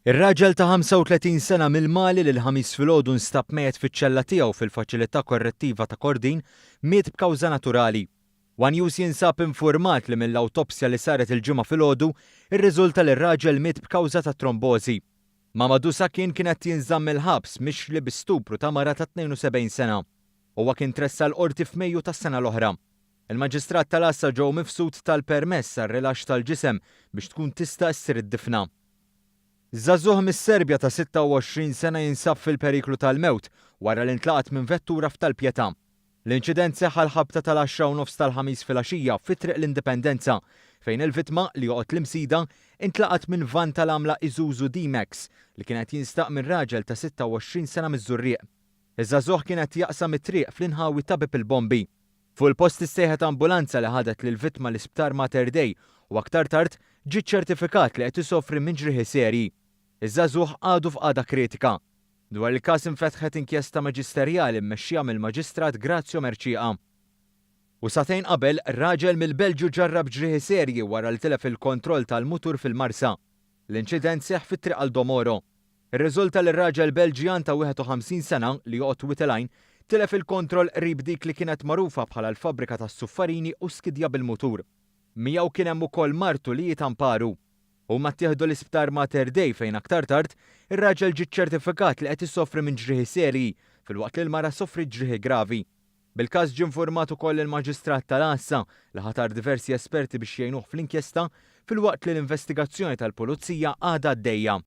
Ir-raġel ta' 35 sena mill-Mali li l-Ħamis filgħodu nstab mejjet fiċ-ċella tiegħu fil-Faċilità Korrettiva ta' Kordin miet b'kawża naturali. One News jinsab infurmat li mill-awtopsja li saret il-Ġimgħa filgħodu rriżulta li r-raġel miet b'kawża ta' trombożi. Mamadou Sakin kien qed jinżamm il-ħabs mixli bi stupru ta' mara ta' 72 sena. Huwa kien tressaq l-Qorti f'Mejju tas-sena l-oħra. Il-Maġistrat tal-Għassa Joe Mifsud ta l-permess għar-rilaxx tal-ġisem biex tkun tista' ssir id-difna. Żagħżugħ mis-Serbja ta' 26 sena jinsab fil-periklu tal-mewt wara li ntlaqat minn vettura f'Tal-Pietà. L-inċident seħħ għall-ħabta tal-għaxra u nofs tal-Ħamis filgħaxija fi Triq l-Indipendenza, fejn il-vittma, li joqgħod l-Imsida, intlaqat minn vann tal-għamla Isuzu D-Max li kien qed jinstaq minn raġel ta' 26 sena miż-Żurrieq. Iż-żagħżugħ kien qed jaqsam it-triq fl-inħawi ta' Bieb il-Bombi. Fuq il-post issejħet ambulanza li ħadet lill-vittma l-Isptar Mater Dei u aktar tard ġie ċċertifikat li qed isofri minn ġrieħi serji. Iż-żagħżugħ għadu f'qagħda kritika. Dwar il-każ infetħet inkjesta maġisterjali mmexxija mill-Maġistrat Grazio Mercieca. U sagħtejn qabel, raġel mill-Belġju ġarrab ġrieħi serji wara li tilef il-kontroll tal-mutur fil-Marsa. L-inċident seħħ fi Triq Aldo Moro. Irriżulta li r-raġel Belġjan ta' 51 sena, li joqgħod Wied il-Għajn, tilef il-kontroll qrib dik li kienet magħrufa bħala l-fabbrika tas-suffarini u skidja bil-mutur. Miegħu kien hemm ukoll martu li hi tamparu. Huma ttieħdu l-Isptar Mater Dei fejn aktar tard, ir-raġel ġie ċċertifikat li qed isofri minn ġrieħi serji, filwaqt li l-mara sofriet ġrieħi gravi. Bil-każ ġie nfurmat ukoll il-Maġistrat tal-Għassa, li ħatar diversi esperti biex jgħinuh fl-inkjesta, filwaqt li l-investigazzjoni tal-Pulizija għadha għaddejja.